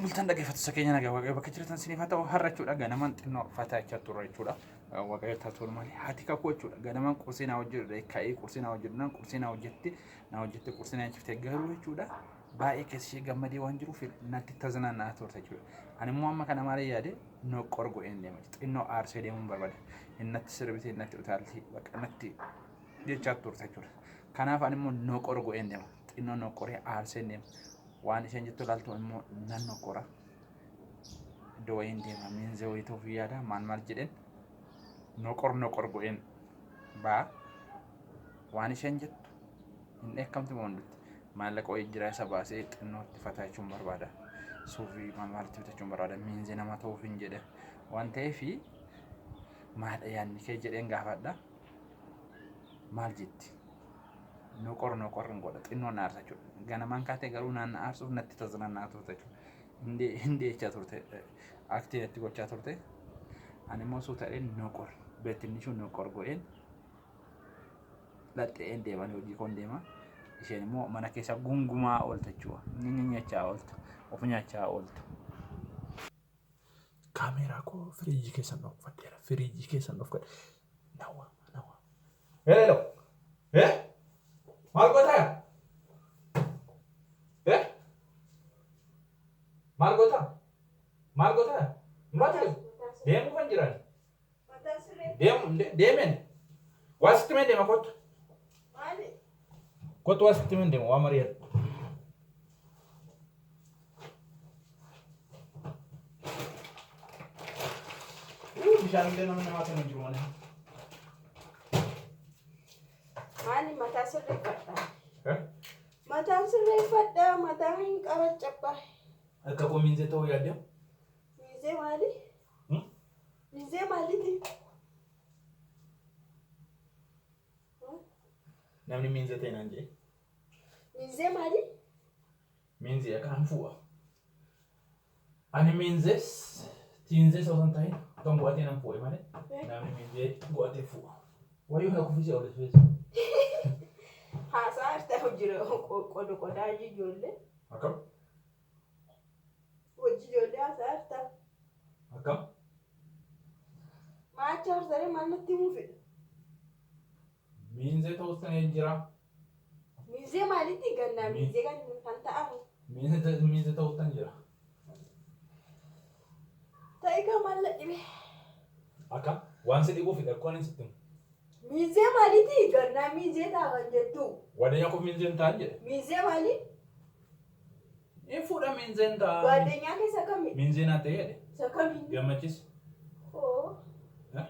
Akkam bultan dhaggeeffattoota keenya, nagaa Waaqayyo bakka jirtan isiniif haa ta'u. Har'a jechuudha ganamaan xinnoo fataa jechaa turre jechuudha. Waaqayyo haa tolu malee haati kakuu jechuudha ganamaan qursii naa hojjedhu ka'ee qursii naa hojjedhu naan qursii naa hojjette naa hojjette qursii naa hojjette garuu jechuudha baay'ee keessa ishee gammadee waan jiruuf natti tazanaannaa turte jechuudha. Ani immoo amma kana maal yaade noqqor godheen deema, xinnoo aarsee deemuun barbaada. Innatti sirbitee innatti utaaltee bakka natti jechaa turte jechuudha. Kanaaf ani immoo noqor godheen deema, xinnoo noqqoree aarsee deema. Waan isheen jettu ilaaltu immoo nan noqqora. Iddoo wayiin deema, miinzee wayii ta'uuf yaada, maal maal jedheen noqor noqor godheen ba'a. Waan isheen jettu hin dheekkamti moo hundutti. Maallaqa wayii jira, isa baasee xinnoo itti fataa jechuun barbaada. Suufii maal maalitti bitachuun barbaada. Miinzee nama ta'uuf hin jedhe. Waan ta'eef maadha yaadni kee jedheen gaafadha. Maal jetti? Noqor noqor hin godha, xinnoo na aarsa jechuudha. Ganamaan kaatee garuu naan na aarsuuf natti tazanannaa turte jechuudha. Hindee jechaa turte, aktii natti gochaa turte. Ani immoo suutadheen noqor beettinni ishuu noqor godheen laxxe'een deeman, hojii koon deema. Isheen immoo mana keessa gungumaa oolta jechuudha. Nyaachaa ooltu, of nyaachaa ooltu. Kaameeraa koo firiijii keessan dhokfadheera. Firiijii keessan dhokfadhe. Nawa nawa. Hello. Eh? Maal gootaa? Eh? Maal gootaa? Maal gootaa? Maal gootaa? Deemuu kan jiran. Deemu deemen. Waa sitti mee deema, kottu. Kottu, waa sitti mee deema, waa mari'adhu. Bishaan illee namni namaa kennu hin jiru mana. Maali, mataa sirreeffadha? Mataan sirreeffadha, mataa hin qaraccabba. Akka koo miinzee ta'uu yaadde? Miinzee maali? Miinzee maaliiti? Namni miinzee ta'e naan jedhe. Miinzee maali? Miinzee akkaan fuudha. Ani miinzees tiinzees osoo hin ta'in kan go'atee nan fuudhe malee namni miinzee go'atee fuudha. Wayyoo, na kuffisee oole fees. Haasaa harta jira, qoda qodaa ijoollee. Akkam? Hojii ijoollee haasaa harta. Akkam? Maacha harsaree maal natti himuu fedha? Miinzee ta'us ta'ee jira. Miinzee maalitti gannaa miinzee kan ta'amu? Miinzee ta'us tan jira. Ta'e kaa, maal na dhibe? Akkam? Waan si dhibuu fidha, akkoo ani sitti himu. Miinzee maalitti gannaa miinzee ta'a kan jettu? Wadanya koo miinzeen ta'an jedhe. Miinzee maali? Hin fuudha, miinzeen ta'a. Waaddanyaa keessa kami? Miinzee naa ta'e jedhe. Isa kami? Gammachis. Oo. Eh?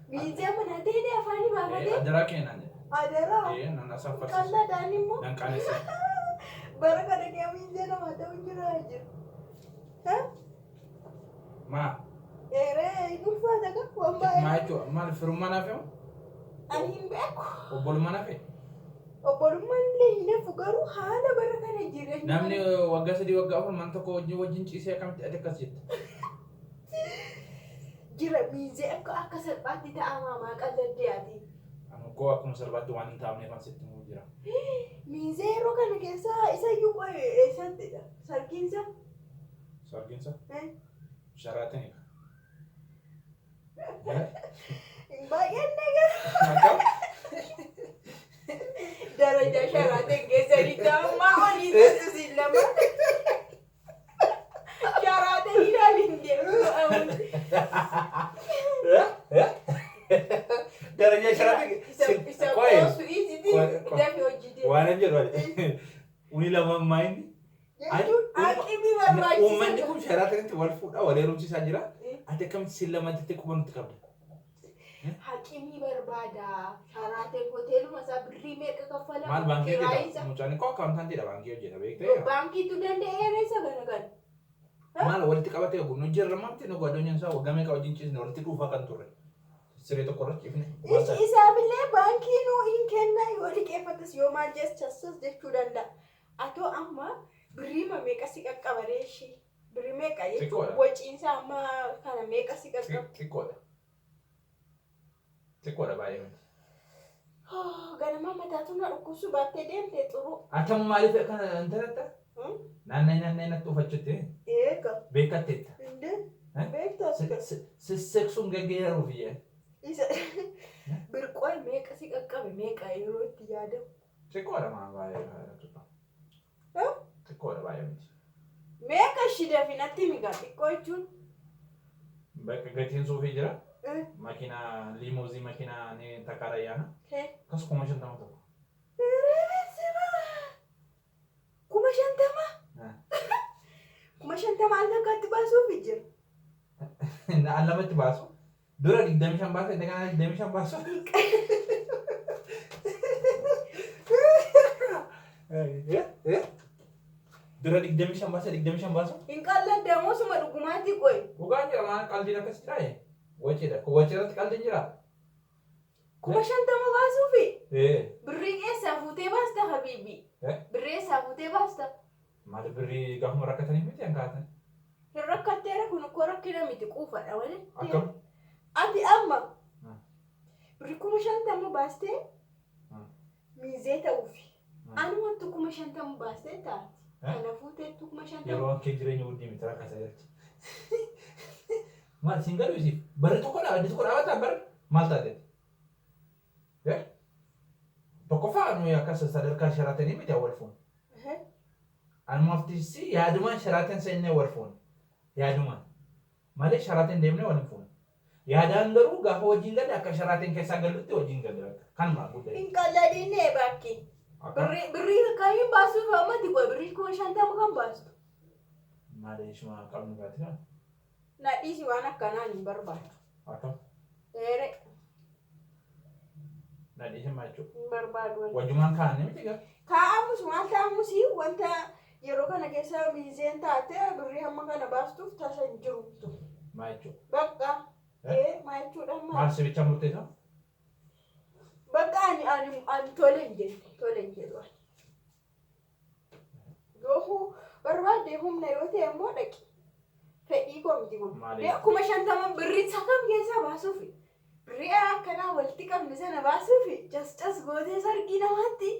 Miinzee mana ta'e afaanii baafatee. Adaraa kee naan jedhe. Adaraa. Eh, nan asaffarsiisa. Qalladhaan immoo. Nan qaanessa. Bara kana kee miinzee namaa ta'u jira jira. Maa? Eeree, hin ulfaata ka waan baay'ee. Maa jechuudha? Maal, firummaa naaf himu? Ani hin beeku. Obbolummaa naaf himu? Obbolummaan illee hin hafu, garuu haala bara kana jireenya. Namni waggaa 3, waggaa 4 mana tokko wajjin ciisee akkamitti ati akkas jetta? Jira, miinzee akka salphaatti ta'amaa, maa qalladde ati? Ani koo akkuma salphaatti waan hin taa'amneef an sitti himuu jira. Miinzee yeroo kana keessa isa iyyuu qo'e eessattidha? Sargiinsa? Sargiinsa? Sharaataniidha. Baay'een garuu. Akkam? Daraja Sharaateen keessanii dammaa olii teessisiin lama. Sharaateen ilaali hin deemu. Daraja Sharaatiin. Isa qoosu isitii dafii hojii deemu. Waan hin jedhu ani. Uni lamaan maa inni? Jechuun aqimii barbaachisa. Uummanni kun Sharaatanitti wal fuudhaa wal heerumsiisaa jira. Ati akkamitti sin lamatti quba nutti qabda? Haqimii barbaada. Sharaateen hoteeluma isaa birrii meeqa kaffalama? Maal, baankii Kiraayi hojjeta? isaa. Mucaan koo accountantiidha, baankii hojjeta, beektee? Baankiitu danda'eera isa kana kan. Maal walitti qabatee nu jirra mamti nu godhonyan isaa waggaa meeqa wajjin ciisne, walitti dhuufaa kan turre. Siree tokko irra ciifne. Isaafillee baankii nuu hin kenna, yoo liqeeffattes yoo maal jechas jechuu danda'a. Atoo amma birrii meeqa si qaqqabaree ishee? Birrii meeqa jechuun Xiqqoodha. waciinsa amma kana meeqa si qaqqaba? Xiqqoodha. Xiqqoodha, baay'ee miti. Ganama mataatu na dhukkubsu baattee deemte xuruu. Ati amma maaliif akkana intalatta? Na Naanna'ee naanna'ee natti ufachutti Eega. beekatteetta. Indee. Beektaa si Sisseqsuun gaggeeruuf iyya. Isa birqooy meeqa si qaqqabe meeqa yeroo itti yaadamu. Xiqqoodha maa baay'ee xiqqoo. Xiqqoodha baay'ee miti. Meeqa ishii dafi natti migaa xiqqoo jechuun. Bakka gatiin suufii jira. Makiinaa liimoozii makiinaa ni takkaara Akkas 50,000 tokko. 50,000? 50,000 al takkaatti baasuuf jira. Al lamatti baasu. Dura 25 baasa, indagana 25 baasu. Dura 25 baasa, 25 baasu. Hin qalladdamoo suma dhugumaatti qoy. Dhugaan jira maal qaldiin akkas jiraa? Waciidha. Kun wacii irratti qaldiin jiraa? 50,000 baasuufi? Birrii eessaa fuutee baasta habiibi? Birrii eessaa fuutee baasta? Maali birrii gaafuma rakkatanii miti an kaatan? Hin rakkatteera kun koo rakkina miti quufadha malee. Akkam? Ati amma birrii 50,000 baastee miizee ta'uufi. Anumatti 50,000 baastee taati. Kana fuuteettu 50,000. Yeroo kee jireenya wuddii miti rakkata jecha. Maal siin galu isiif? Barri tokko dhaabate tokko dhaabataa barri maal taateeti? Tokkoffaa nuyi akkas sadarkaa Sheratonii miti awwal fuun. Anumaaf si yaadumaan Sheraton seennee wal fuun. Yaadumaan. Malee Sheraton deemnee wal hin fuun. Yaadaan garuu gaafa wajjin galle akka Sheraton keessaa gallutti wajjin galle bakka. Kanuma guddaa. Hin qalladinee bakki. Birrii kamiin baasuuf ammatti qoy birrii 50,000 kan baastu. Maali ishuma qabnu baati kaa? Na dhiisi waan akkanaan hin barbaadu. Akkam? Eere. Na dhiisi maal jechuudha? Hin barbaadu. Wajjumaan kaa'annee miti gaa? Kaa'amus waan ta'amus wanta yeroo kana keessa miizeen taate birrii hamma kana baastuuf tasa hin jirtu. Maal jechuudha? Bakka. Maal jechuudha maal? Maal sibicha murteessa? Bakka ani tole hin jedhu tole hin jedhu. Yoo barbaadde humna yoo ta'e immoo dhaqi. Fedhii koo miti kun. 50,000 birrii isa kam keessaa baasuufi? Birrii akkanaa walitti qabne sana baasuufi cas cas gootee sargii namaatti.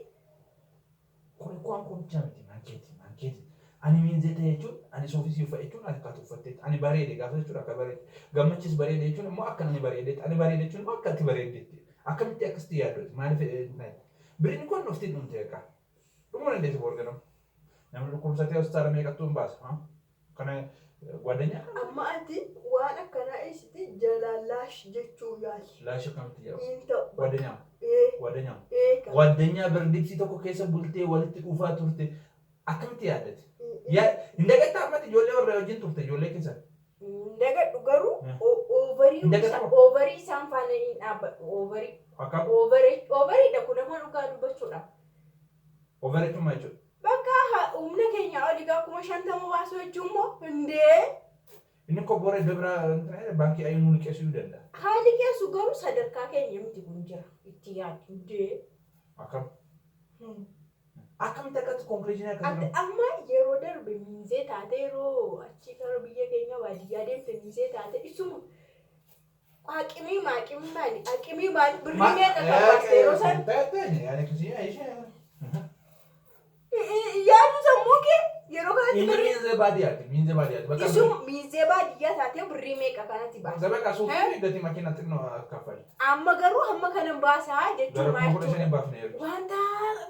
Kun kun kun miti maankeeti maankeeti. Ani miinzee ta'e jechuun ani soofisii uffadhe jechuun akka ati uffatteetti. Ani bareede gaafa jechuun akka bareede. Gammachis bareede jechuun immoo akka ani bareedetti. Ani bareede jechuun immoo akka ati bareedetti. Akkamitti akkasitti yaaddooti? Maaliif birriin kun dhufti dhumte akka? Dhumuu dandeessi boorganam. Namni dhukkubsatee hospitaala meeqattuu hin baasa? Kana gwaddanya? Amma ati waan akkanaa ibsiti jalaan laash jechuu yaali. Laash akkamitti jedhama? Hin ta'u. Gwaddanya. Gwaddanya. Gwaddanya birdibsii tokko keessa bultee walitti dhufaa turte akkamitti yaaddati? Hin dagattaa ammatti ijoollee warra wajjin turte ijoollee keessa? Hin dagadhu garuu oovarii isaan faana hin dhaabbadhu oovarii. Akkam? Oovariidha kun nama dhugaa dubbachuudha. Oovarii jechuun maal jechuudha? Bakka humna keenya olii gaa 50,000 baasuu jechuun immoo hundee. Inni koo bora iddoo biraa baankii ayyuu nu liqeessuu danda'a. Haali keessu garuu sadarkaa keenya miti kun jira itti yaadu hundee. Akkam? Akkamitti akkatti konkuluuzinii akkasii? Amma yeroo darbe miizee taate yeroo achi gara biyya keenya baadiyyaa deemte miizee taate isuma haqimii maaqimii maali haqimii maali birrii meeqa kan baaste yeroo san? Yaadu sammuu kee yeroo kanatti birrii. Miinzee baadiyyaati miinzee baadiyyaati. Isuma miinzee baadiyyaa taatee birrii meeqa kanatti baaste? Zabaqa suufii gatii makiina xinnoo kaffali. Amma garuu hamma kanan baasaa jechuun maal jechuudha? Wanta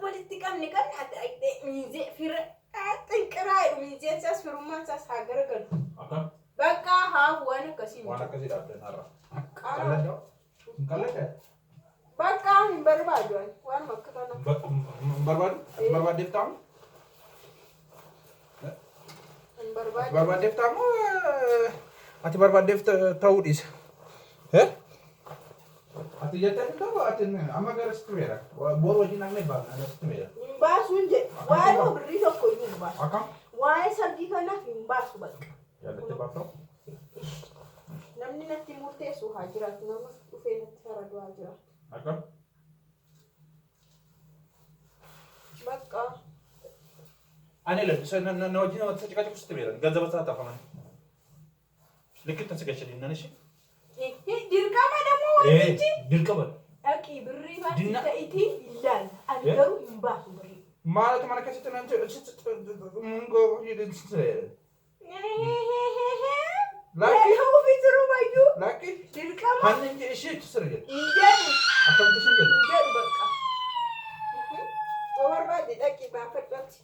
walitti qabne kan miinzee fira xinqiraa jedhu miinzeen isaas firummaan isaas haa garagalu. Akkam? Bakka haafu waan akkasii. Waan akkasii dhaabdan har'a. Qalladdaa? Hin qalladdaa? Bakka hin barbaadu waan akka kana. Hin barbaadu? Ati barbaaddeef ta'amu? Hin barbaadu. Barbaaddeef ta'amu? Ati barbaaddeef ta'uu dhiisa. Ati jettee hin ta'u ati amma gara sitti meera. Boru wajjin amma hin baafne gara sitti meera. Hin baasu hin jedhu. Waa'ee birrii tokko iyyuu hin baasu. Akkam? Waa'ee sargii kanaaf hin baasu bakka. Jaalattee baaftamu? Namni natti murteessu haa jiraatu. Nama dhufee natti faradu haa jiraatu. Akkam? Bakka. Ani na wajjin wanta cika sitti meera. Ganzaba isaa tafaman. Likkitti si gashadin nan ishee. Dirqama dammoo wantichi. Dirqama. Dhaqii birrii baasii ta'itii ilaalla. Ani garuu hin baasu birrii. Maaltu mana keessatti nan jedhin siree. Laakki Beela'uu fi jirumayyuu laakki dirqama hanni hin ishee jechu siree jedhe. hin jedhu. Akkamitti isheen jedhu? Hin jedhu bakka. Yoo barbaadde dhaqi baafadhu ati.